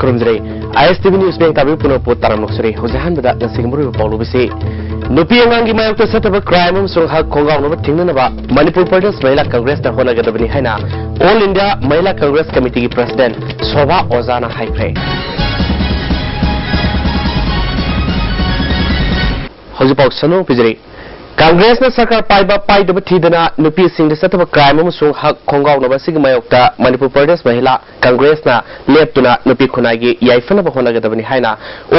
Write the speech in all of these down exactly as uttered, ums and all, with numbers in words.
ꯈꯨꯔꯨꯝꯖꯔꯤ꯫ ꯑꯥꯏ ꯑꯦꯁ T V news ꯄꯦꯡ ꯇꯥꯕꯤꯕ ꯄꯨꯝꯅꯃꯛꯄꯨ ꯇꯔꯥꯝꯅ ꯑꯣꯛꯆꯔꯤ꯫ ꯍꯧꯖꯤꯛ ꯑꯍꯥꯟꯕꯗ ꯉꯁꯤꯒꯤ ꯃꯔꯨꯑꯣꯏꯕ ꯄꯥꯎ ꯂꯧꯕꯁꯤ, ꯅꯨꯄꯤ ꯑꯉꯥꯡꯒꯤ ꯃꯥꯌꯣꯛꯇ ꯆꯠꯊꯕ ꯀ꯭ꯔꯥꯏꯝ ꯑꯃꯁꯨꯡ ꯍꯛ ꯈꯣꯡꯒꯥꯎꯅꯕ ꯊꯤꯡꯅꯅꯕ ꯃꯅꯤꯄꯨꯔ ꯄ꯭ꯔꯗꯦꯁ ꯃꯍꯤꯂꯥ ꯀꯪꯒ꯭ꯔꯦꯁꯅ ꯍꯣꯠꯅꯒꯗꯕꯅꯤ ꯍꯥꯏꯅ ꯑꯣꯜ ꯏꯟꯗꯤꯌꯥ ꯃꯍꯤꯂꯥ ꯀꯪꯒ꯭ꯔꯦꯁ ꯀꯃꯤꯇꯤꯒꯤ ꯄ꯭ꯔꯁꯤꯗꯦꯟ ꯁꯣꯚꯥ ꯑꯣꯖꯥꯅ ꯍꯥꯏꯈ꯭ꯔꯦ꯫ ꯍꯧꯖꯤꯛ ꯄꯥꯎ ꯁꯟꯗꯣꯛꯅ ꯄꯤꯖꯔꯤ꯫ ꯀꯪꯒ꯭ꯔꯦꯁꯅ ꯁꯔꯀꯥꯔ ꯄꯥꯏꯕ ꯄꯥꯏꯗꯕ ꯊꯤꯗꯅ ꯅꯨꯄꯤꯁꯤꯡꯗ ꯆꯠꯊꯕ ꯀ꯭ꯔꯥꯏꯝ ꯑꯃꯁꯨꯡ ꯍꯛ ꯈꯣꯡꯒꯥꯎꯅꯕ ꯑꯁꯤꯒꯤ ꯃꯥꯌꯣꯛꯇ ꯃꯅꯤꯄꯨꯔ ꯄ꯭ꯔꯗꯦꯁ ꯃꯍꯤꯂꯥ ꯀꯪꯒ꯭ꯔꯦꯁꯅ ꯂꯦꯞꯇꯨꯅ ꯅꯨꯄꯤ ꯈꯨꯟꯅꯥꯏꯒꯤ ꯌꯥꯏꯐꯅꯕ ꯍꯣꯠꯅꯒꯗꯕꯅꯤ ꯍꯥꯏꯅ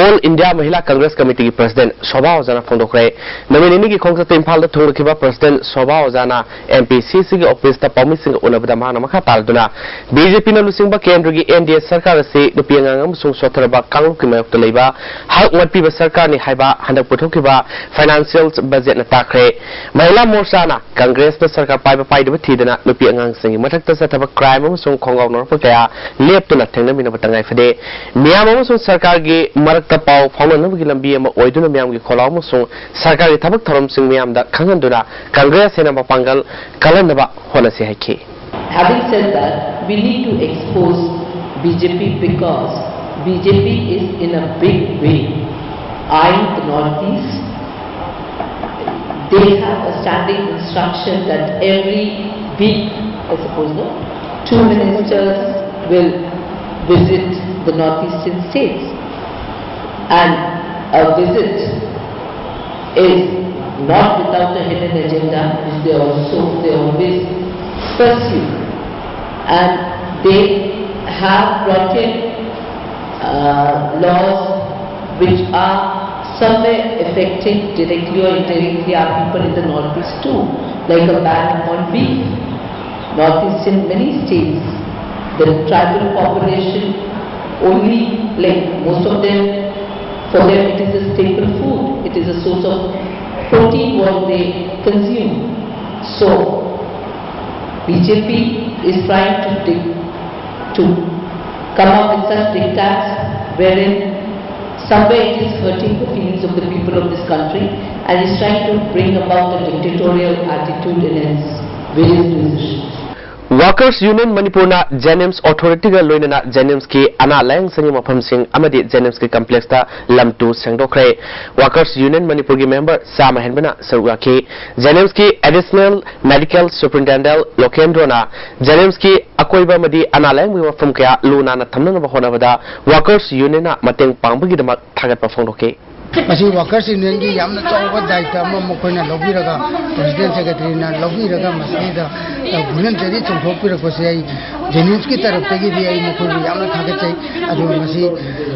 ꯑꯣꯜ ꯏꯟꯗꯤꯌꯥ ꯃꯍꯤꯂꯥ ꯀꯪꯒ꯭ꯔꯦꯁ ꯀꯃꯤꯇꯤꯒꯤ ꯄ꯭ꯔꯁꯤꯗꯦꯟ ꯁꯣꯚꯥ ꯑꯣꯖꯥꯅ ꯐꯣꯡꯗꯣꯛꯈ꯭ꯔꯦ꯫ ꯅꯨꯃꯤꯠ ꯅꯤꯅꯤꯒꯤ ꯈꯣꯡꯆꯠꯇ ꯏꯝꯐꯥꯜꯗ ꯊꯨꯡꯂꯈꯤꯕ ꯄ꯭ꯔꯁꯤꯗꯦꯟ ꯁꯣꯚꯥ ꯑꯣꯖꯥꯅ ꯑꯦꯝ ꯄꯤ ꯁꯤ ꯁꯤꯒꯤ ꯑꯣꯐꯤꯁꯇ ꯄꯥꯎꯃꯤꯁꯤꯡꯒ ꯎꯅꯕꯗ ꯃꯍꯥꯛꯅ ꯃꯈꯥ ꯇꯥꯔꯗꯨꯅ ꯕꯤ ꯖꯦ ꯄꯤꯅ ꯂꯨꯆꯤꯡꯕ ꯀꯦꯟꯗ꯭ꯔꯒꯤ ꯑꯦꯟ ꯗꯤ ꯑꯦ ꯁꯔꯀꯥꯔ ꯑꯁꯤ ꯅꯨꯄꯤ ꯑꯉꯥꯡ ꯑꯃꯁꯨꯡ ꯁꯣꯠꯊꯔꯕ ꯀꯥꯡꯂꯨꯞꯀꯤ ꯃꯥꯌꯣꯛꯇ ꯂꯩꯕ ꯍꯛ ꯃꯠꯄꯤꯕ ꯁꯔꯀꯥꯔꯅꯤ ꯍꯥꯏꯕ ꯍꯟꯗꯛ ꯄꯨꯊꯣꯛꯈꯤꯕ ꯐꯥꯏꯅꯥꯟꯁꯤꯌꯦꯜ ꯕꯖꯦꯠꯅ ꯇꯥꯛꯈ꯭ꯔꯦ꯫ ꯃꯍꯤꯂꯥ ꯃꯣꯔꯆꯥꯅ ꯀꯪꯒ꯭ꯔꯦꯁꯅ ꯁꯔꯀꯥꯔ ꯄꯥꯏꯕ ꯄꯥꯏꯗꯕ ꯊꯤꯗꯅ ꯅꯨꯄꯤ ꯑꯉꯥꯡꯁꯤꯡꯒꯤ ꯃꯊꯛꯇ ꯆꯠꯊꯕ ꯀ꯭ꯔꯥꯏꯝ ꯑꯃꯁꯨꯡ ꯈꯣꯡꯒꯥꯎꯅꯔꯛꯄ ꯀꯌꯥ ꯂꯦꯞꯇꯨꯅ ꯊꯦꯡꯅꯃꯤꯟꯅꯕ ꯇꯉꯥꯏ ꯐꯗꯦ꯫ ꯃꯤꯌꯥꯝ ꯑꯃꯁꯨꯡ ꯁꯔꯀꯥꯔꯒꯤ ꯃꯔꯛꯇ ꯄꯥꯎ ꯐꯥꯎꯅꯅꯕꯒꯤ ꯂꯝꯕꯤ ꯑꯃ ꯑꯣꯏꯗꯨꯅ ꯃꯤꯌꯥꯝꯒꯤ ꯈꯣꯜꯂꯥꯎ ꯑꯃꯁꯨꯡ ꯁꯔꯀꯥꯔꯒꯤ ꯊꯕꯛ ꯊꯧꯔꯝꯁꯤꯡ ꯃꯤꯌꯥꯝꯗ ꯈꯪꯍꯟꯗꯨꯅ ꯀꯪꯒ꯭ꯔꯦꯁ ꯍꯦꯟꯅ ꯃꯄꯥꯡꯒꯜ ꯀꯜꯍꯟꯅꯕ ꯍꯣꯠꯅꯁꯤ ꯍꯥꯏꯈꯤ꯫ Having said that, we need to expose B J P because B J P is in a big way eyeing the Northeast. They have a standing instruction that every week, I suppose, no, two ministers will visit the northeastern states. And a visit is not without a hidden agenda, which they also, they always pursue. And they have brought in uh, laws which are somewhere affecting directly or indirectly our people in the Northeast too, like a ban on beef. Northeast in many states, the tribal population only, like most of them, for them it is a staple food, it is a source of protein what they consume. So, B J P is trying to dig, to come up with such diktats wherein somewhere it is hurting the feelings of the people of this country and is trying to bring about a dictatorial attitude in its various decisions. ꯋꯥ Workers Union ꯃꯅꯤꯄꯨꯔꯅ JNIMS Authority-ꯒ ꯂꯣꯏꯅꯅ JNIMS-ꯀꯤ ꯑꯅꯥ ꯂꯥꯌꯦꯡ ꯁꯪꯒꯤ ꯃꯐꯝꯁꯤꯡ ꯑꯃꯗꯤ JNIMS-ꯀꯤ complex-ꯇ ꯂꯝ two ꯁꯦꯡꯗꯣꯛꯈ꯭ꯔꯦ꯫ Workers Union ꯃꯅꯤꯄꯨꯔꯒꯤ member ꯆꯥꯝꯃ ꯍꯦꯟꯕꯅ ꯁꯔꯨꯛ ꯌꯥꯈꯤ꯫ JNIMS-ꯀꯤ Additional Medical Superintendent ꯂꯣꯀꯦꯟꯗ꯭ꯔꯣꯅ JNIMS-ꯀꯤ ꯑꯀꯣꯏꯕ ꯑꯃꯗꯤ ꯑꯅꯥ ꯂꯥꯌꯦꯡꯕꯒꯤ ꯃꯐꯝ ꯀꯌꯥ ꯂꯨ ꯅꯥꯟꯅ ꯊꯝꯅꯅꯕ ꯍꯣꯠꯅꯕꯗ Workers Union-ꯅ ꯃꯇꯦꯡ ꯄꯥꯡꯕꯒꯤꯗꯃꯛ ꯊꯥꯒꯠꯄ ꯐꯣꯡꯗꯣꯛꯈꯤ꯫ ꯃꯁꯤ Workers Union-ꯒꯤ ꯌꯥꯝꯅ ꯆꯥꯎꯕ ꯗꯥꯌꯤꯠꯇ ꯑꯃ ꯃꯈꯣꯏꯅ ꯂꯧꯕꯤꯔꯒ, President Secretary-ꯅ ꯂꯧꯕꯤꯔꯒ ꯃꯁꯤꯗ, ꯑ, voluntary ꯆꯣꯡꯊꯣꯛꯄꯤꯔꯛꯄꯁꯦ ꯑꯩ JNIMS-ꯀꯤ ꯇꯔꯞꯇꯒꯤꯗꯤ ꯑꯩ ꯃꯈꯣꯏꯕꯨ ꯌꯥꯝꯅ ꯊꯥꯒꯠꯆꯩ꯫ ꯑꯗꯨꯒ ꯃꯁꯤ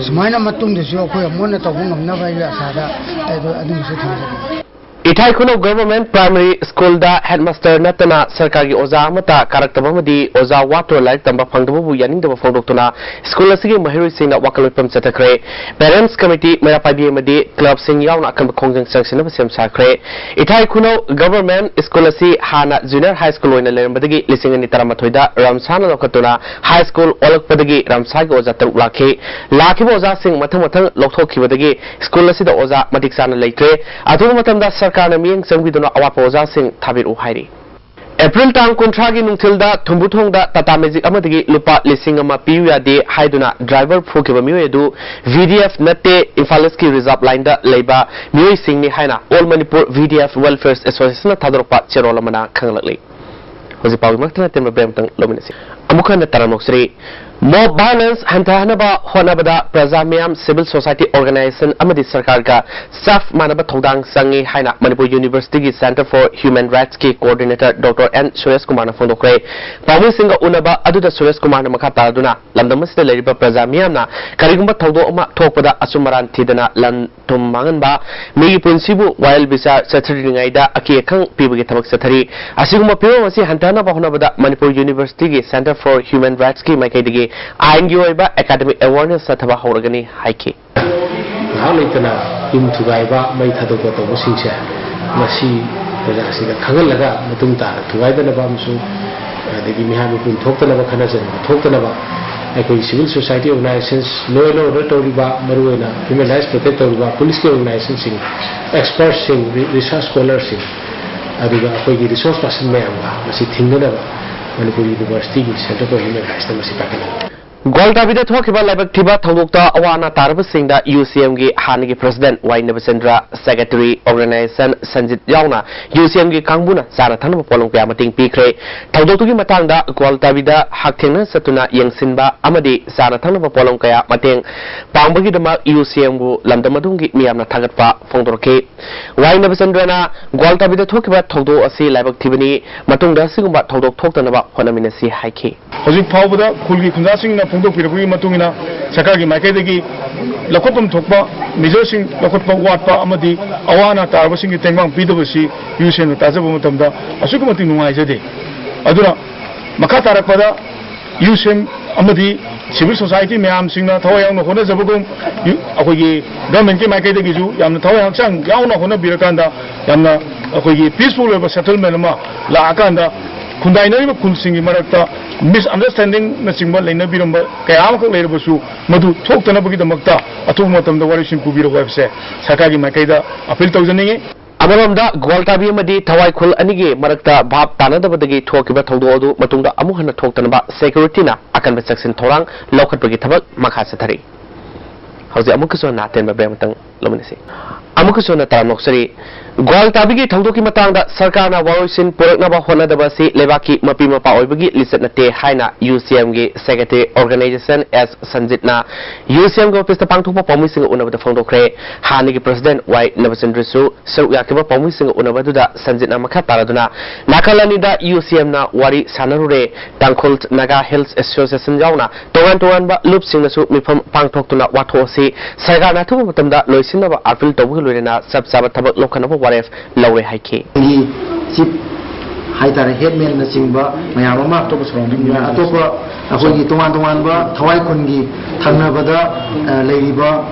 ꯁꯨꯃꯥꯏꯅ ꯃꯇꯨꯡꯗꯁꯨ ꯑꯩꯈꯣꯏ ꯑꯃꯨꯛ ꯍꯟꯅ ꯇꯧꯕ ꯉꯝꯅꯕ ꯑꯩꯒꯤ ꯑꯁꯥꯗ ꯑꯗꯨ, ꯑꯗꯨꯝꯕꯁꯨ ꯊꯝꯖꯒꯦ꯫ ꯏꯊꯥꯏ ꯈꯨꯅꯧ Government Primary School-ꯗ headmaster ꯅꯠꯇꯅ ꯁꯔꯀꯥꯔꯒꯤ ꯑꯣꯖꯥ ꯑꯃꯠꯇ ꯀꯥꯔꯛꯇꯕ ꯑꯃꯗꯤ ꯑꯣꯖꯥ ꯋꯥꯠꯇꯨꯅ ꯂꯥꯏꯔꯤꯛ ꯇꯝꯕ ꯐꯪꯗꯕꯕꯨ ꯌꯥꯅꯤꯡꯗꯕ ꯐꯣꯡꯗꯣꯛꯇꯨꯅ school ꯑꯁꯤꯒꯤ ꯃꯍꯩꯔꯣꯏꯁꯤꯡꯅ ꯋꯥꯈꯜ ꯃꯤꯐꯝ ꯆꯠꯊꯈ꯭ꯔꯦ꯫ Parents Committee, ꯃꯩꯔꯥ ꯄꯥꯏꯕꯤ ꯑꯃꯗꯤ club-ꯁꯤꯡ ꯌꯥꯎꯅ ꯑꯀꯟꯕ ꯈꯣꯡꯖꯪ ꯆꯪꯁꯤꯟꯅꯕ ꯁꯦꯝ ꯁꯥꯈ꯭ꯔꯦ꯫ ꯏꯊꯥꯏ ꯈꯨꯅꯧ Government School ꯑꯁꯤ ꯍꯥꯟꯅ Junior High School ꯑꯣꯏꯅ ꯂꯩꯔꯝꯕꯗꯒꯤ ꯂꯤꯁꯤꯡ ꯑꯅꯤ ꯇꯔꯥꯃꯥꯊꯣꯏꯗ ꯔꯝꯁꯥꯅ ꯂꯧꯈꯠꯇꯨꯅ High School ꯑꯣꯜꯂꯛꯄꯗꯒꯤ ꯔꯝꯁꯥꯒꯤ ꯑꯣꯖꯥ ꯇꯔꯨꯛ ꯂꯥꯛꯈꯤ꯫ ꯂꯥꯛꯈꯤꯕ ꯑꯣꯖꯥꯁꯤꯡ ꯃꯊꯪ ꯃꯊꯪ ꯂꯧꯊꯣꯛꯈꯤꯕꯗꯒꯤ school ꯑꯁꯤꯗ ꯑꯣꯖꯥ ꯃꯇꯤꯛ ꯆꯥꯅ ꯂꯩꯇ꯭ꯔꯦ꯫ ꯑꯊꯨꯕ ꯃꯇꯝꯗ ꯁꯔꯀꯥꯔꯅ ꯃꯤꯠꯌꯦꯡ ꯆꯪꯕꯤꯗꯨꯅ ꯑꯋꯥꯠꯄ ꯑꯣꯖꯥꯁꯤꯡ ꯊꯥꯕꯤꯔꯛꯎ ꯍꯥꯏꯔꯤ꯫ April ꯇꯥꯡ ꯀꯨꯟꯊ꯭ꯔꯥꯒꯤ ꯅꯨꯡꯊꯤꯜꯗ ꯊꯨꯝꯕꯨꯊꯣꯡꯗ Tata Magic ꯑꯃꯗꯒꯤ ꯂꯨꯄꯥ ꯂꯤꯁꯤꯡ ꯑꯃ ꯄꯤꯌꯨ ꯌꯥꯗꯦ ꯍꯥꯏꯗꯨꯅ driver ꯐꯨꯈꯤꯕ ꯃꯤꯑꯣꯏ ꯑꯗꯨ VDF ꯅꯠꯇꯦ, ꯏꯝꯐꯥꯜ East-ꯀꯤ reserve line-ꯗ ꯂꯩꯕ ꯃꯤꯑꯣꯏꯁꯤꯡꯅꯤ ꯍꯥꯏꯅ All Manipur VDF Welfare Association-ꯅ ꯊꯥꯗꯣꯔꯛꯄ ꯆꯦꯔꯣꯜ ꯑꯃꯅ ꯈꯪꯍꯜꯂꯛꯂꯤ꯫ ꯍꯧꯖꯤꯛ ꯄꯥꯎꯒꯤ ꯃꯔꯛꯇ ꯑꯇꯦꯟꯕ break ꯑꯃꯇꯪ ꯂꯧꯃꯤꯟꯅꯁꯤ꯫ ꯑꯃꯨꯛ ꯍꯟꯅ ꯇꯔꯥꯝꯅ ꯑꯣꯛꯆꯔꯤ꯫ Mob violence ꯍꯟꯊꯍꯟꯅꯕ ꯍꯣꯠꯅꯕꯗ ꯄ꯭ꯔꯖꯥ ꯃꯤꯌꯥꯝ, civil society organization ꯑꯃꯗꯤ ꯁꯔꯀꯥꯔꯒ ꯆꯞ ꯃꯥꯟꯅꯕ ꯊꯧꯗꯥꯡ ꯆꯪꯏ ꯍꯥꯏꯅ Manipur University-ꯒꯤ Centre for Human Rights-ꯀꯤ coordinator Doctor N Suresh ꯀꯨꯃꯥꯔꯅ ꯐꯣꯡꯗꯣꯛꯈ꯭ꯔꯦ꯫ ꯄꯥꯎꯃꯤꯁꯤꯡꯒ ꯎꯅꯕ ꯑꯗꯨꯗ ꯁꯨꯔꯦꯁ ꯀꯨꯃꯥꯔꯅ ꯃꯈꯥ ꯇꯥꯗꯨꯅ ꯂꯝꯗꯝ ꯑꯁꯤꯗ ꯂꯩꯔꯤꯕ ꯄ꯭ꯔꯖꯥ ꯃꯤꯌꯥꯝꯅ ꯀꯔꯤꯒꯨꯝꯕ ꯊꯧꯗꯣꯛ ꯑꯃ ꯊꯣꯛꯄꯗ ꯑꯆꯨꯝ ꯑꯔꯥꯟ ꯊꯤꯗꯅ ꯂꯟ ꯊꯨꯝ ꯃꯥꯡꯍꯟꯕ, ꯃꯤꯒꯤ ꯄꯨꯟꯁꯤꯕꯨ ꯋꯥꯌꯦꯜ ꯕꯤꯆꯥꯔ ꯆꯠꯊꯔꯤꯉꯩꯗ ꯑꯀꯤ ꯑꯈꯪ ꯄꯤꯕꯒꯤ ꯊꯕꯛ ꯆꯠꯊꯔꯤ꯫ ꯑꯁꯤꯒꯨꯝꯕ ꯐꯤꯕꯝ ꯑꯁꯤ ꯍꯟꯊꯍꯟꯅꯕ ꯍꯣꯠꯅꯕꯗ ꯃꯅꯤꯄꯨꯔ University-ꯒꯤ Centre for Human Rights-ꯀꯤ ꯃꯥꯏꯀꯩꯗꯒꯤ ꯑꯥꯏꯟꯒꯤ ꯑꯣꯏꯕ academic awareness ꯆꯠꯊꯕ ꯍꯧꯔꯒꯅꯤ ꯍꯥꯏꯈꯤ꯫ ꯉꯥꯏꯍꯥꯛ ꯂꯩꯇꯅ ꯌꯨꯝ ꯊꯨꯒꯥꯏꯕ, ꯃꯩ ꯊꯥꯗꯣꯛꯄ ꯇꯧꯕꯁꯤꯡꯁꯦ, ꯃꯁꯤ ꯄ꯭ꯔꯖꯥꯁꯤꯡꯗ ꯈꯪꯍꯜꯂꯒ ꯃꯇꯨꯡ ꯇꯥꯅ ꯊꯨꯒꯥꯏꯗꯅꯕ ꯑꯃꯁꯨꯡ ꯑꯗꯒꯤ ꯃꯤꯍꯥꯠ ꯃꯤꯄꯨꯟ ꯊꯣꯛꯇꯅꯕ, ꯈꯠꯅ ꯆꯩꯅꯕ ꯊꯣꯛꯇꯅꯕ ꯑꯩꯈꯣꯏ civil society organizations, law and order ꯇꯧꯔꯤꯕ, ꯃꯔꯨꯑꯣꯏꯅ human rights protect ꯇꯧꯔꯤꯕ police-ꯀꯤ organization-ꯁꯤꯡ, expert-ꯁꯤꯡ, re-, research scholar-ꯁꯤꯡ, ꯑꯗꯨꯒ ꯑꯩꯈꯣꯏꯒꯤ resource person ꯃꯌꯥꯝꯒ ꯃꯁꯤ ꯊꯤꯡꯅꯅꯕ ꯃꯅꯤꯄꯨꯔ ꯌꯨꯅꯤꯚꯔꯁꯤꯇꯤꯒꯤ ꯁꯦꯟꯇ꯭ꯔꯦꯜ ꯀꯣꯔꯁ ꯃꯦꯝꯕꯔ ꯍꯥꯏꯁꯤꯅ ꯃꯁꯤ ꯄꯥꯏꯈꯠꯂꯤ꯫ ꯒ꯭ꯋꯥꯜꯇꯥꯕꯤꯗ ꯊꯣꯛꯈꯤꯕ ꯂꯥꯏꯕꯛ ꯊꯤꯕ ꯊꯧꯗꯣꯛꯇ ꯑꯋꯥ ꯑꯅꯥ ꯇꯥꯔꯕꯁꯤꯡꯗ ꯌꯨ ꯁꯤ ꯑꯦꯝꯒꯤ ꯍꯥꯟꯅꯒꯤ ꯄ꯭ꯔꯁꯤꯗꯦꯟꯠ ꯋꯥꯏ ꯅꯕꯆꯟꯗ꯭ꯔ, ꯁꯦꯀ꯭ꯔꯦꯇꯔꯤ ꯑꯣꯔꯒꯅꯥꯏꯖꯦꯁꯟ ꯁꯟꯖꯤꯠ ꯌꯥꯎꯅ ꯌꯨ ꯁꯤ ꯑꯦꯝꯒꯤ ꯀꯥꯡꯕꯨꯅ ꯆꯥꯅ ꯊꯛꯅꯕ ꯄꯣꯠꯂꯝ ꯀꯌꯥ ꯃꯇꯦꯡ ꯄꯤꯈ꯭ꯔꯦ꯫ ꯊꯧꯗꯣꯛꯇꯨꯒꯤ ꯃꯇꯥꯡꯗ ꯒ꯭ꯋꯥꯜꯇꯥꯕꯤꯗ ꯍꯛꯊꯦꯡꯅ ꯆꯠꯇꯨꯅ ꯌꯦꯡꯁꯤꯟꯕ ꯑꯃꯗꯤ ꯆꯥꯅ ꯊꯛꯅꯕ ꯄꯣꯠꯂꯝ ꯀꯌꯥ ꯃꯇꯦꯡ ꯄꯥꯡꯕꯒꯤꯗꯃꯛ ꯌꯨ ꯁꯤ ꯑꯦꯝꯕꯨ ꯂꯝꯗꯝ ꯑꯗꯨꯒꯤ ꯃꯤꯌꯥꯝꯅ ꯊꯥꯒꯠꯄ ꯐꯣꯡꯗꯣꯔꯛꯈꯤ꯫ ꯋꯥꯏ ꯅꯕꯆꯟꯗ꯭ꯔꯅ ꯒ꯭ꯋꯥꯜꯇꯥꯕꯤꯗ ꯊꯣꯛꯈꯤꯕ ꯊꯧꯗꯣꯛ ꯑꯁꯤ ꯂꯥꯏꯕꯛ ꯊꯤꯕꯅꯤ, ꯃꯇꯨꯡꯗ ꯑꯁꯤꯒꯨꯝꯕ ꯊꯧꯗꯣꯛ ꯊꯣꯛꯇꯅꯕ ꯍꯣꯠꯅꯃꯤꯟꯅꯁꯤ ꯍꯥꯏꯈꯤ꯫ ꯍꯧꯖꯤꯛ ꯐꯥꯎꯕꯗ ꯈꯨꯜꯒꯤ ꯈꯨꯟꯖꯥꯁꯤꯡꯅ ꯐꯣꯡꯗꯣꯛꯄꯤꯔꯛꯄꯒꯤ ꯃꯇꯨꯡ ꯏꯟꯅ ꯁꯔꯀꯥꯔꯒꯤ ꯃꯥꯏꯀꯩꯗꯒꯤ ꯂꯧꯈꯠꯐꯝ ꯊꯣꯛꯄ ꯃꯦꯖꯔꯁꯤꯡ ꯂꯧꯈꯠꯄ ꯋꯥꯠꯄ ꯑꯃꯗꯤ ꯑꯋꯥ ꯑꯅꯥ ꯇꯥꯔꯕꯁꯤꯡꯒꯤ ꯇꯦꯡꯕꯥꯡ ꯄꯤꯗꯕꯁꯤ ꯌꯨ ꯁꯤ ꯑꯦꯝꯅ ꯇꯥꯖꯕ ꯃꯇꯝꯗ ꯑꯁꯨꯛꯀꯤ ꯃꯇꯤꯛ ꯅꯨꯡꯉꯥꯏꯖꯗꯦ꯫ ꯑꯗꯨꯅ ꯃꯈꯥ ꯇꯥꯔꯛꯄꯗ ꯌꯨ ꯁꯤ ꯑꯦꯝ ꯑꯃꯗꯤ ꯁꯤꯚꯤꯜ ꯁꯣꯁꯥꯏꯇꯤ ꯃꯌꯥꯝꯁꯤꯡꯅ ꯊꯋꯥꯏ ꯌꯥꯎꯅ ꯍꯣꯠꯅꯖꯕꯒꯨꯝ, ꯌꯨ-, ꯑꯩꯈꯣꯏꯒꯤ ꯒꯚꯔꯟꯃꯦꯟꯠꯀꯤ ꯃꯥꯏꯀꯩꯗꯒꯤꯁꯨ ꯌꯥꯝꯅ ꯊꯋꯥꯏ ꯍꯛꯆꯥꯡ ꯌꯥꯎꯅ ꯍꯣꯠꯅꯕꯤꯔꯀꯥꯟꯗ ꯌꯥꯝꯅ ꯑꯩꯈꯣꯏꯒꯤ ꯄꯤꯁꯐꯨꯜ ꯑꯣꯏꯕ ꯁꯦꯇꯜꯃꯦꯟꯠ ꯑꯃ ꯂꯥꯛꯑꯀꯥꯟꯗ ꯈꯨꯟꯗꯥꯏꯅꯔꯤꯕ ꯈꯨꯜꯁꯤꯡꯒꯤ ꯃꯔꯛꯇ ꯃꯤꯁꯑꯟꯗꯔꯁ꯭ꯇꯦꯟꯗꯤꯡꯅꯆꯤꯡꯕ ꯂꯩꯅꯕꯤꯔꯝꯕ ꯀꯌꯥ ꯑꯃꯈꯛ ꯂꯩꯔꯕꯁꯨ ꯃꯗꯨ ꯊꯣꯛꯇꯅꯕꯒꯤꯗꯃꯛꯇ ꯑꯊꯨꯕ ꯃꯇꯝꯗ ꯋꯥꯔꯦꯞꯁꯤꯡ ꯄꯨꯕꯤꯔꯛꯎ ꯍꯥꯏꯕꯁꯦ ꯁꯔꯀꯥꯔꯒꯤ ꯃꯥꯏꯀꯩꯗ ꯑꯄꯤꯜ ꯇꯧꯖꯅꯤꯡꯏ꯫ ꯑꯃꯔꯣꯝꯗ ꯒ꯭ꯋꯥꯜꯇꯥꯕꯤ ꯑꯃꯗꯤ ꯊꯋꯥꯏ ꯈꯨꯜ ꯑꯅꯤꯒꯤ ꯃꯔꯛꯇ ꯚꯥꯞ ꯇꯥꯅꯗꯕꯗꯒꯤ ꯊꯣꯛꯈꯤꯕ ꯊꯧꯗꯣꯛ ꯑꯗꯨ ꯃꯇꯨꯡꯗ ꯑꯃꯨꯛ ꯍꯟꯅ ꯊꯣꯛꯇꯅꯕ ꯁꯦꯀ꯭ꯌꯨꯔꯤꯇꯤꯅ ꯑꯀꯟꯕ ꯆꯦꯛꯁꯤꯟ ꯊꯧꯔꯥꯡ ꯂꯧꯈꯠꯄꯒꯤ ꯊꯕꯛ ꯃꯈꯥ ꯆꯠꯊꯔꯤ꯫ ꯍꯧꯖꯤꯛ ꯑꯃꯨꯛꯀꯁꯨ ꯍꯟꯅ ꯑꯇꯦꯟꯕ ꯕ꯭ꯔꯦꯛ ꯑꯃꯇꯪ ꯂꯧꯃꯤꯟꯅꯁꯤ꯫ ꯑꯃꯨꯛꯀꯁꯨ ꯍꯟꯅ ꯇꯔꯥꯝꯅ ꯑꯣꯛꯆꯔꯤ꯫ ꯒ꯭ꯋꯥꯜꯇꯥꯕꯤꯒꯤ ꯊꯧꯗꯣꯛꯀꯤ ꯃꯇꯥꯡꯗ ꯁꯔꯀꯥꯔꯅ ꯋꯥꯔꯣꯏꯁꯤꯟ ꯄꯨꯔꯛꯅꯕ ꯍꯣꯠꯅꯗꯕ ꯑꯁꯤ ꯂꯩꯕꯥꯛꯀꯤ ꯃꯄꯤ ꯃꯄꯥ ꯑꯣꯏꯕꯒꯤ ꯂꯤꯆꯠ ꯅꯠꯇꯦ ꯍꯥꯏꯅ ꯌꯨ ꯁꯤ ꯑꯦꯝꯒꯤ ꯁꯦꯀ꯭ꯔꯦꯇꯔꯤ ꯑꯣꯔꯒꯅꯥꯏꯖꯦꯁꯟ ꯑꯦꯁ ꯁꯟꯖꯤꯠꯅ ꯌꯨ ꯁꯤ ꯑꯦꯝꯒꯤ ꯑꯣꯐꯤꯁꯇ ꯄꯥꯡꯊꯣꯛꯄ ꯄꯥꯎꯃꯤꯁꯤꯡꯒ ꯎꯅꯕꯗ ꯐꯣꯡꯗꯣꯛꯈ꯭ꯔꯦ꯫ ꯍꯥꯟꯅꯒꯤ ꯄ꯭ꯔꯁꯤꯗꯦꯟꯠ ꯋꯥꯏ ꯅꯕꯆꯟꯗ꯭ꯔꯁꯨ ꯁꯔꯨꯛ ꯌꯥꯈꯤꯕ ꯄꯥꯎꯃꯤꯁꯤꯡꯒ ꯎꯅꯕ ꯑꯗꯨꯗ ꯁꯟꯖꯤꯠꯅ ꯃꯈꯥ ꯇꯥꯔꯗꯨꯅ ꯅꯥꯀꯜ ꯑꯅꯤꯗ ꯌꯨ ꯁꯤ ꯑꯦꯝꯅ ꯋꯥꯔꯤ ꯁꯥꯟꯅꯔꯨꯔꯦ꯫ ꯇꯥꯡꯈꯨꯜ ꯅꯥꯒꯥ ꯍꯤꯜꯁ ꯑꯦꯁꯣꯁꯤꯌꯦꯁꯟ ꯌꯥꯎꯅ ꯇꯣꯉꯥꯟ ꯇꯣꯉꯥꯟꯕ ꯂꯨꯞꯁꯤꯡꯅꯁꯨ ꯃꯤꯐꯝ ꯄꯥꯡꯊꯣꯛꯇꯨꯅ ꯋꯥꯊꯣꯛ ꯑꯁꯤ ꯁꯔꯀꯥꯔꯅ ꯑꯊꯨꯕ ꯃꯇꯝꯗ ꯂꯣꯏꯁꯤꯟꯅꯕ ꯑꯥꯔꯄꯤꯜ ꯇꯧꯕꯒ ꯂꯣꯏꯅꯅ ꯆꯞ ꯆꯥꯕ ꯊꯕꯛ ꯂꯧꯈꯠꯅꯕ ꯋꯥꯔꯦꯞ ꯂꯧꯔꯦ ꯍꯥꯏꯈꯤ꯫ ꯒꯤ ꯆꯤꯐ ꯍꯥꯏꯇꯥꯔꯦ, ꯍꯦꯗꯃꯦꯟꯅꯆꯤꯡꯕ ꯃꯌꯥꯝ ꯑꯃ, ꯑꯇꯣꯞꯄ ꯑꯩꯈꯣꯏꯒꯤ ꯇꯣꯉꯥꯟ ꯇꯣꯉꯥꯟꯕ ꯊꯋꯥꯏ ꯈꯨꯟꯒꯤ ꯊꯪꯅꯕꯗ, ꯑ, ꯂꯩꯔꯤꯕ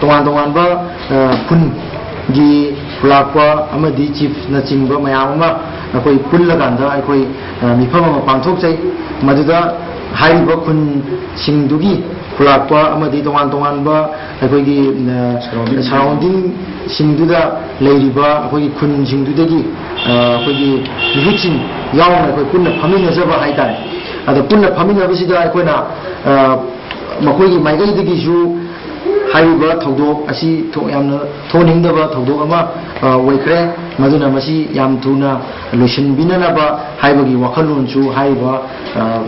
ꯇꯣꯉꯥꯟ ꯇꯣꯉꯥꯟꯕ, ꯑ, ꯈꯨꯟꯒꯤ ꯈꯨꯂꯥꯛꯄ ꯑꯃꯗꯤ ꯆꯤꯐꯅꯆꯤꯡꯕ ꯃꯌꯥꯝ ꯑꯃ ꯑꯩꯈꯣꯏ ꯄꯨꯜꯂꯀꯥꯟꯗ ꯑꯩꯈꯣꯏ, ꯑ, ꯃꯤꯐꯝ ꯑꯃ ꯄꯥꯡꯊꯣꯛꯆꯩ꯫ ꯃꯗꯨꯗ ꯍꯥꯏꯔꯤꯕ ꯈꯨꯟꯁꯤꯡꯗꯨꯒꯤ ꯈꯨꯂꯥꯛꯄ ꯑꯃꯗꯤ ꯇꯣꯉꯥꯟ ꯇꯣꯉꯥꯟꯕ ꯑꯩꯈꯣꯏꯒꯤ, ꯑ, ꯁꯔꯥꯎꯟꯗꯤꯡꯁꯤꯡꯗꯨꯗ ꯂꯩꯔꯤꯕ ꯑꯩꯈꯣꯏꯒꯤ ꯈꯨꯟꯁꯤꯡꯗꯨꯗꯒꯤ, ꯑ, ꯑꯩꯈꯣꯏꯒꯤ ꯃꯤꯍꯨꯠꯁꯤꯡ ꯌꯥꯎꯅ ꯑꯩꯈꯣꯏ ꯄꯨꯟꯅ ꯐꯝꯃꯤꯟꯅꯖꯕ ꯍꯥꯏꯇꯥꯔꯦ꯫ ꯑꯗꯣ ꯄꯨꯟꯅ ꯐꯝꯃꯤꯟꯅꯕꯁꯤꯗ ꯑꯩꯈꯣꯏꯅ, ꯑ, ꯃꯈꯣꯏꯒꯤ ꯃꯥꯏꯀꯩꯗꯒꯤꯁꯨ ꯍꯥꯏꯔꯤꯕ ꯊꯧꯗꯣꯛ ꯑꯁꯤ ꯊꯣꯛ-, ꯌꯥꯝꯅ ꯊꯣꯛꯍꯟꯅꯤꯡꯗꯕ ꯊꯧꯗꯣꯛ ꯑꯃ, ꯑ, ꯑꯣꯏꯈ꯭ꯔꯦ꯫ ꯃꯗꯨꯅ ꯃꯁꯤ ꯌꯥꯝ ꯊꯨꯅ ꯂꯣꯏꯁꯤꯟꯕꯤꯅꯅꯕ ꯍꯥꯏꯕꯒꯤ ꯋꯥꯈꯜꯂꯣꯟꯁꯨ ꯍꯥꯏꯔꯤꯕ, ꯑ,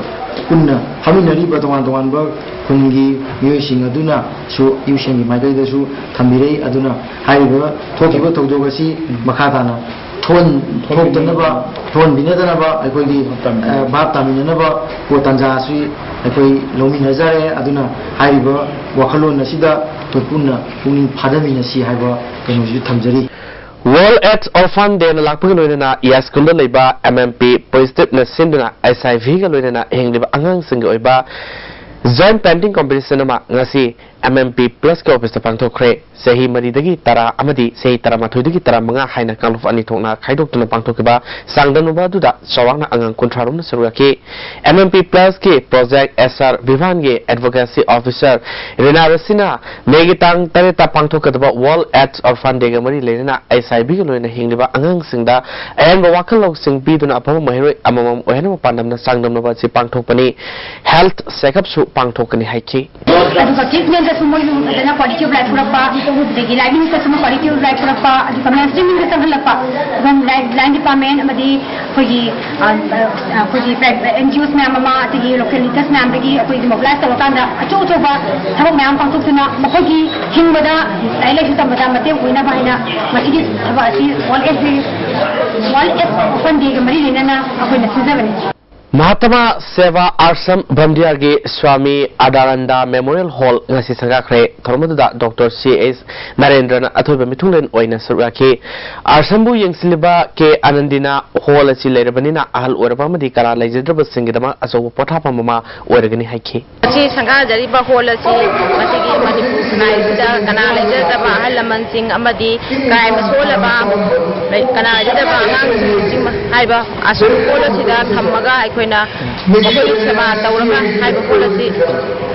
ꯄꯨꯟꯅ ꯐꯝꯃꯤꯟꯅꯔꯤꯕ ꯇꯣꯉꯥꯟ ꯇꯣꯉꯥꯟꯕ ꯈꯨꯟꯒꯤ ꯃꯤꯑꯣꯏꯁꯤꯡ ꯑꯗꯨꯅꯁꯨ ꯌꯨ ꯁꯤ ꯑꯦꯟꯒꯤ ꯃꯥꯏꯀꯩꯗꯁꯨ ꯊꯝꯕꯤꯔꯛꯏ꯫ ꯑꯗꯨꯅ ꯍꯥꯏꯔꯤꯕ ꯊꯣꯛꯈꯤꯕ ꯊꯧꯗꯣꯛ ꯑꯁꯤ ꯃꯈꯥ ꯇꯥꯅ ꯊꯣꯛꯍꯟ-, ꯊꯣꯛꯇꯅꯕ, ꯊꯣꯛꯍꯟꯕꯤꯅꯗꯅꯕ ꯑꯩꯈꯣꯏꯒꯤ, ꯚꯥꯞ ꯇꯥꯃꯤꯟꯅꯅꯕ꯫ ꯑ, ꯚꯥꯞ ꯇꯥꯃꯤꯟꯅꯅꯕ ꯄꯣꯠ ꯇꯥꯟꯖꯥ ꯑꯁꯤ ꯑꯩꯈꯣꯏ ꯂꯧꯃꯤꯟꯅꯖꯔꯦ꯫ ꯑꯗꯨꯅ ꯍꯥꯏꯔꯤꯕ ꯋꯥꯈꯜꯂꯣꯟ ꯑꯁꯤꯗ ꯑꯩꯈꯣꯏ ꯄꯨꯟꯅ ꯄꯨꯛꯅꯤꯡ ꯐꯥꯗꯃꯤꯟꯅꯁꯤ ꯍꯥꯏꯕ ꯀꯩꯅꯣꯁꯤꯁꯨ ꯊꯝꯖꯔꯤ꯫ World AIDS Orphan Day ꯅ ꯂꯥꯛꯄꯒ ꯂꯣꯏꯅꯅ ꯌꯥꯏꯁ꯭ꯀꯨꯜꯗ ꯂꯩꯕ M M P Positive ꯅ ꯁꯤꯟꯗꯨꯅ H I V ꯒ ꯂꯣꯏꯅꯅ ꯍꯤꯡꯂꯤꯕ ꯑꯉꯥꯡꯁꯤꯡꯒꯤ ꯑꯣꯏꯕ joint painting competition ꯑꯃ ꯉꯁꯤ M M P Plus ꯀꯤ office ꯇ ꯄꯥꯡꯊꯣꯛꯈ꯭ꯔꯦ꯫ ꯆꯍꯤ ꯃꯔꯤꯗꯒꯤ ꯇꯔꯥ ꯑꯃꯗꯤ ꯆꯍꯤ ꯇꯔꯥꯃꯥꯊꯣꯏꯗꯒꯤ ꯇꯔꯥꯃꯉꯥ ꯍꯥꯏꯅ ꯀꯥꯡꯂꯨꯞ ꯑꯅꯤ ꯊꯣꯛꯅ ꯈꯥꯏꯗꯣꯛꯇꯨꯅ ꯄꯥꯡꯊꯣꯛꯈꯤꯕ ꯆꯥꯡꯗꯝꯅꯕ ꯑꯗꯨꯗ ꯆꯥꯎꯔꯥꯛꯅ ꯑꯉꯥꯡ ꯀꯨꯟꯊ꯭ꯔꯥ ꯔꯣꯝꯅ ꯁꯔꯨꯛ ꯌꯥꯈꯤ꯫ M M P Plus ꯀꯤ Project S R ꯚꯤꯚꯥꯟꯒꯤ Advocacy Officer ꯔꯤꯅꯥ ꯔꯁꯤꯅ May ꯒꯤ ꯇꯥꯡ ꯇꯔꯦꯠꯇ ꯄꯥꯡꯊꯣꯛꯀꯗꯕ World AIDS Orphan Day ꯒ ꯃꯔꯤ ꯂꯩꯅꯅ H I V ꯒ ꯂꯣꯏꯅꯅ ꯍꯤꯡꯂꯤꯕ ꯑꯉꯥꯡꯁꯤꯡꯗ ꯑꯍꯦꯟꯕ ꯋꯥꯈꯜ ꯂꯧꯁꯤꯡ ꯄꯤꯗꯨꯅ ꯑꯐꯕ ꯃꯍꯩꯔꯣꯏ ꯑꯃꯃꯝ ꯑꯣꯏꯍꯟꯅꯕ ꯄꯥꯟꯗꯝꯅ ꯆꯥꯡꯗꯝꯅꯕ ꯑꯁꯤ ꯄꯥꯡꯊꯣꯛꯄꯅꯤ꯫ Health checkup ꯁꯨ ꯄꯥꯡꯊꯣꯛꯀꯅꯤ ꯍꯥꯏꯈꯤ꯫ ꯑꯗꯨꯒ treatment ꯇꯁꯨ ꯃꯣꯏꯁꯨ ꯐꯖꯅ quality of life ꯄꯨꯔꯛꯄ, ꯑꯗꯒꯤ livelihood ꯇꯁꯨ ꯃꯣꯏ quality of life ꯄꯨꯔꯛꯄ, ꯑꯗꯨꯒ mainstreaming ꯗ ꯆꯪꯍꯜꯂꯛꯄ, ꯑꯗꯨꯝ line, line department ꯑꯃꯗꯤ ꯑꯩꯈꯣꯏꯒꯤ, ꯑ, ꯑ, ꯑꯩꯈꯣꯏꯒꯤ pri-, N G Os ꯃꯌꯥꯝ ꯑꯃ, ꯑꯗꯒꯤ local leaders ꯃꯌꯥꯝꯗꯒꯤ ꯑꯩꯈꯣꯏ mobilize ꯇꯧꯔꯀꯥꯟꯗ ꯑꯆꯧ ꯑꯆꯧꯕ ꯊꯕꯛ ꯃꯌꯥꯝ ꯄꯥꯡꯊꯣꯛꯇꯨꯅ ꯃꯈꯣꯏꯒꯤ ꯍꯤꯡꯕꯗ, ꯂꯥꯏꯔꯤꯛ ꯂꯥꯏꯁꯨ ꯇꯝꯕꯗ ꯃꯇꯦꯡ ꯑꯣꯏꯅꯕ ꯍꯥꯏꯅ ꯃꯁꯤꯒꯤ ꯊꯕꯛ ꯑꯁꯤ World AIDS Day, World AIDS Orphan Day ꯒ ꯃꯔꯤ ꯂꯩꯅꯅ ꯑꯩꯈꯣꯏꯅ ꯁꯤꯟꯖꯕꯅꯤ꯫ ꯃꯍꯥꯇꯃꯥ ꯁꯦꯕꯥ ꯑꯥꯁ꯭ꯔꯝ ꯚꯟꯗꯤꯌꯥꯔꯒꯤ ꯁ꯭ꯋꯥꯃꯤ ꯑꯗꯥꯅꯟꯗ Memorial Hall ꯉꯁꯤ ꯁꯪꯒꯥꯈ꯭ꯔꯦ꯫ ꯊꯧꯔꯝ ꯑꯗꯨꯗ Doctor C H ꯅꯔꯦꯟꯗ꯭ꯔꯅ ꯑꯊꯣꯏꯕ ꯃꯤꯊꯨꯡꯂꯦꯟ ꯑꯣꯏꯅ ꯁꯔꯨꯛ ꯌꯥꯈꯤ꯫ ꯑꯥꯁ꯭ꯔꯝꯕꯨ ꯌꯦꯡꯁꯤꯜꯂꯤꯕ ꯀꯦ ꯑꯥꯅꯟꯗꯤꯅ hall ꯑꯁꯤ ꯂꯩꯔꯕꯅꯤꯅ ꯑꯍꯜ ꯑꯣꯏꯔꯕ ꯑꯃꯗꯤ ꯀꯅꯥ ꯂꯩꯖꯗ꯭ꯔꯕꯁꯤꯡꯒꯤꯗꯃꯛ ꯑꯆꯧꯕ ꯄꯣꯊꯥꯐꯝ ꯑꯃ ꯑꯣꯏꯔꯒꯅꯤ ꯍꯥꯏꯈꯤ꯫ ꯉꯁꯤ ꯁꯪꯒꯥꯖꯔꯤꯕ hall ꯑꯁꯤ ꯉꯁꯤꯒꯤ ꯃꯅꯤꯄꯨꯔ ꯈꯨꯟꯅꯥꯏꯁꯤꯗ ꯀꯅꯥ ꯂꯩꯖꯗꯕ ꯑꯍꯜ ꯂꯃꯟꯁꯤꯡ ꯑꯃꯗꯤ ꯀ꯭ꯔꯥꯏꯝꯅ ꯁꯣꯛꯍꯜꯂꯕ ꯀꯅꯥ ꯂꯩꯖꯗꯕ ꯑꯉꯥꯡꯁꯤꯡ ꯍꯥꯏꯕ ꯑꯥꯁ꯭ꯔꯝ hall ꯑꯁꯤꯗ ꯊꯝꯃꯒ ꯑꯩꯈꯣꯏ ꯑꯣꯏꯅ ꯃꯈꯣꯏꯕꯨ ꯁꯦꯕꯥ ꯇꯧꯔꯒ ꯍꯥꯏꯕ ꯄꯣꯠ ꯑꯁꯤ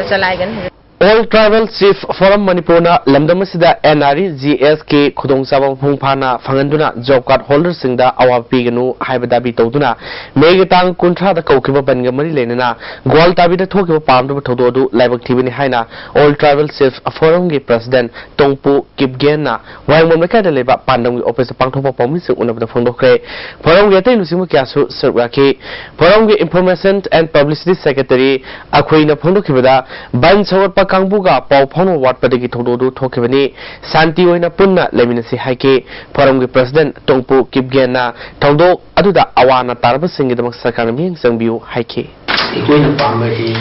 ꯆꯂꯥꯏꯒꯅꯤ꯫ All Tribal Chief Forum ꯃꯅꯤꯄꯨꯔꯅ ꯂꯝꯗꯝ ꯑꯁꯤꯗ N R E G S ꯀꯤ ꯈꯨꯗꯣꯡꯆꯥꯕ ꯃꯄꯨꯡ ꯐꯥꯅ ꯐꯪꯍꯟꯗꯨꯅ job card holderꯁꯤꯡꯗ ꯑꯋꯥꯕ ꯄꯤꯒꯅꯨ ꯍꯥꯏꯕ ꯗꯥꯕꯤ ꯇꯧꯗꯨꯅ ꯃꯦꯒꯤ ꯇꯥꯡ ꯀꯨꯟꯊ꯭ꯔꯥꯗ ꯀꯧꯈꯤꯕ ꯕꯟꯒ ꯃꯔꯤ ꯂꯩꯅꯅ ꯒ꯭ꯋꯥꯜꯇꯥꯕꯤꯗ ꯊꯣꯛꯈꯤꯕ ꯄꯥꯝꯗꯕ ꯊꯧꯗꯣꯛ ꯑꯗꯨ ꯂꯥꯏꯕꯛ ꯊꯤꯕꯅꯤ ꯍꯥꯏꯅ All Tribal Chief Forumꯒꯤ President ꯇꯣꯡꯄꯨ ꯀꯤꯞꯒꯦꯟꯅ ꯋꯥꯍꯦꯡꯕꯝ ꯂꯩꯀꯥꯏꯗ ꯂꯩꯕ ꯄꯥꯟꯗꯝꯒꯤ officeꯇ ꯄꯥꯡꯊꯣꯛꯄ ꯄꯥꯎꯃꯤꯁꯤꯡ ꯎꯅꯕꯗ ꯐꯣꯡꯗꯣꯛꯈ꯭ꯔꯦ꯫ Forumꯒꯤ ꯑꯇꯩ ꯂꯨꯆꯤꯡꯕ ꯀꯌꯥꯁꯨ ꯁꯔꯨꯛ ꯌꯥꯈꯤ꯫ Forumꯒꯤ Information and Publicity Secretary ꯑꯩꯈꯣꯏꯅ ꯐꯣꯡꯗꯣꯛꯈꯤꯕꯗ, ꯕꯟ ꯁꯧꯒꯠꯄ ꯀꯥꯡꯕꯨꯒ ꯄꯥꯎ ꯐꯥꯎꯅꯕ ꯋꯥꯠꯄꯗꯒꯤ ꯊꯧꯗꯣꯛ ꯑꯗꯨ ꯊꯣꯛꯈꯤꯕꯅꯤ꯫ ꯁꯥꯟꯇꯤ ꯑꯣꯏꯅ ꯄꯨꯟꯅ ꯂꯩꯃꯤꯟꯅꯁꯤ ꯍꯥꯏꯈꯤ꯫ Forumꯒꯤ President ꯇꯣꯡꯄꯨ ꯀꯤꯞꯒꯦꯟꯅ ꯊꯧꯗꯣꯛ ꯑꯗꯨꯗ ꯑꯋꯥ ꯑꯅꯥ ꯇꯥꯔꯕꯁꯤꯡꯒꯤꯗꯃꯛ ꯁꯔꯀꯥꯔꯅ ꯃꯤꯠꯌꯦꯡ ꯆꯪꯕꯤꯌꯨ ꯍꯥꯏꯈꯤ꯫ ꯑꯩꯈꯣꯏꯅ ꯄꯥꯝꯕꯁꯤ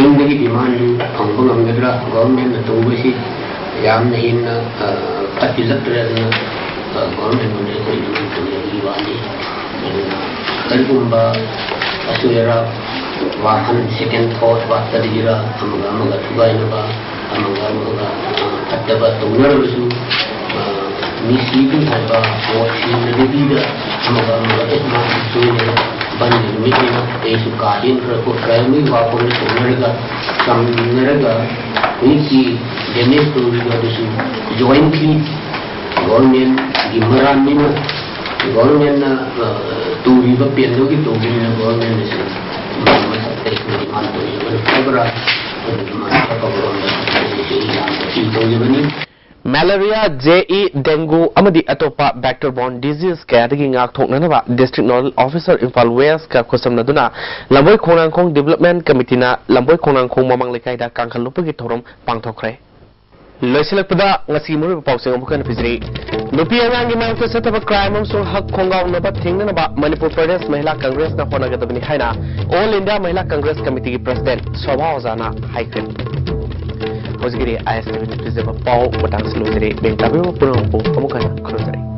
ꯌꯨꯝꯗꯒꯤ demandꯗꯨ ꯐꯪꯕ ꯉꯝꯒꯗ꯭ꯔꯥ? Governmentꯅ ꯇꯧꯕꯁꯤ ꯌꯥꯝꯅ ꯍꯦꯟꯅ, ꯑ, ꯐꯠꯇꯤꯜꯂꯛꯇ꯭ꯔꯦ꯫ ꯑꯗꯨꯅ, ꯑ, governmentꯉꯣꯟꯗ ꯑꯩꯈꯣꯏ demand ꯇꯧꯖꯕꯒꯤ ꯋꯥꯅꯤ꯫ ꯑꯗꯨꯅ ꯀꯔꯤꯒꯨꯝꯕ ꯑꯁꯣꯏ ꯑꯔꯥꯛ, ꯋꯥꯈꯜ second thought ꯋꯥꯠꯄꯗꯒꯤꯔ, ꯑꯃꯒ ꯑꯃꯒ ꯊꯨꯒꯥꯏꯅꯕ, ꯑꯃꯒ ꯑꯃꯒ, ꯑ, ꯐꯠꯇꯕ ꯇꯧꯅꯔꯕꯁꯨ, ꯑ, misleading ꯍꯥꯏꯕ ꯄꯣꯠꯁꯤ ꯅꯨꯄꯤꯗ ꯑꯃꯒ ꯑꯃꯒ ꯑꯦ ꯃꯥꯁꯤ ꯁꯣꯏꯔꯦ, ꯕꯟꯒꯤ ꯅꯨꯃꯤꯠꯅꯤꯅ ꯑꯩꯁꯨ ꯀꯥ ꯍꯦꯟꯈ꯭ꯔ ꯈꯣꯠꯈ꯭ꯔ ꯍꯥꯏꯕꯒꯤ ꯋꯥꯐꯝꯗ ꯇꯧꯅꯔꯒ, ꯆꯝꯅꯔꯒ ꯍꯧꯖꯤꯛꯀꯤ damage ꯇꯧꯔꯤꯕ ꯑꯗꯨꯁꯨ jointly governmentꯒꯤ ꯃꯔꯥꯟꯅꯤꯅ, governmentꯅ, ꯑ, ꯇꯧꯔꯤꯕ ꯄꯦꯟꯗꯧꯒꯤ ꯇꯧꯕꯅꯤꯅ governmentꯅꯁꯨ ꯃꯊꯛꯇ ꯑꯩꯈꯣꯏ demand ꯇꯧꯖꯕꯅ ꯐꯕ꯭ꯔꯥ? ꯑꯗꯨꯒ ꯃꯥꯅ ꯑꯐꯕꯔꯣꯝꯗ ꯑꯩꯈꯣꯏꯁꯨ ꯌꯥꯝꯅ appeal ꯇꯧꯖꯕꯅꯤ꯫ Malaria, J E, dengue ꯑꯃꯗꯤ ꯑꯇꯣꯞꯄ vector borne disease ꯀꯌꯥꯗꯒꯤ ꯉꯥꯛꯊꯣꯛꯅꯅꯕ District Nodal Officer ꯏꯝꯐꯥꯜ Westꯀ ꯈꯨꯠꯁꯝꯅꯗꯨꯅ ꯂꯝꯕꯣꯏ ꯈꯣꯡꯅꯥꯡꯈꯣꯡ Development Committeeꯅ ꯂꯝꯕꯣꯏ ꯈꯣꯡꯅꯥꯡꯈꯣꯡ ꯃꯃꯥꯡ ꯂꯩꯀꯥꯏꯗ ꯀꯥꯡꯈꯜ ꯂꯨꯞꯄꯒꯤ ꯊꯧꯔꯝ ꯄꯥꯡꯊꯣꯛꯈ꯭ꯔꯦ꯫ ꯂꯣꯏꯁꯤꯜꯂꯛꯄꯗ ꯉꯁꯤꯒꯤ ꯃꯔꯨꯑꯣꯏꯕ ꯄꯥꯎꯁꯤꯡ ꯑꯃꯨꯛ ꯍꯟꯅ ꯄꯤꯖꯔꯤ꯫ ꯅꯨꯄꯤ ꯑꯉꯥꯡꯒꯤ ꯃꯥꯌꯣꯛꯇ ꯆꯠꯊꯕ crime ꯑꯃꯁꯨꯡ ꯍꯛ ꯈꯣꯡꯒꯥꯎꯅꯕ ꯊꯤꯡꯅꯅꯕ ꯃꯅꯤꯄꯨꯔ ꯄ꯭ꯔꯗꯦꯁ ꯃꯍꯤꯂꯥ ꯀꯪꯒ꯭ꯔꯦꯁꯅ ꯍꯣꯠꯅꯒꯗꯕꯅꯤ ꯍꯥꯏꯅ All India ꯃꯍꯤꯂꯥ Congress ꯀꯃꯤꯇꯤꯒꯤ President Sobha ꯑꯣꯖꯥꯅ ꯍꯥꯏꯈ꯭ꯔꯦ꯫ ꯍꯧꯖꯤꯛꯀꯤꯗꯤ I S T Vꯅ ꯄꯤꯖꯕ ꯄꯥꯎ ꯃꯇꯥꯡꯁꯤ ꯂꯣꯏꯖꯔꯦ꯫ ꯕꯦꯡ ꯇꯥꯕꯤꯔꯤꯕ ꯄꯨꯝꯅꯃꯛꯄꯨ ꯑꯃꯨꯛ ꯍꯟꯅ ꯈꯨꯔꯨꯝꯖꯔꯤ꯫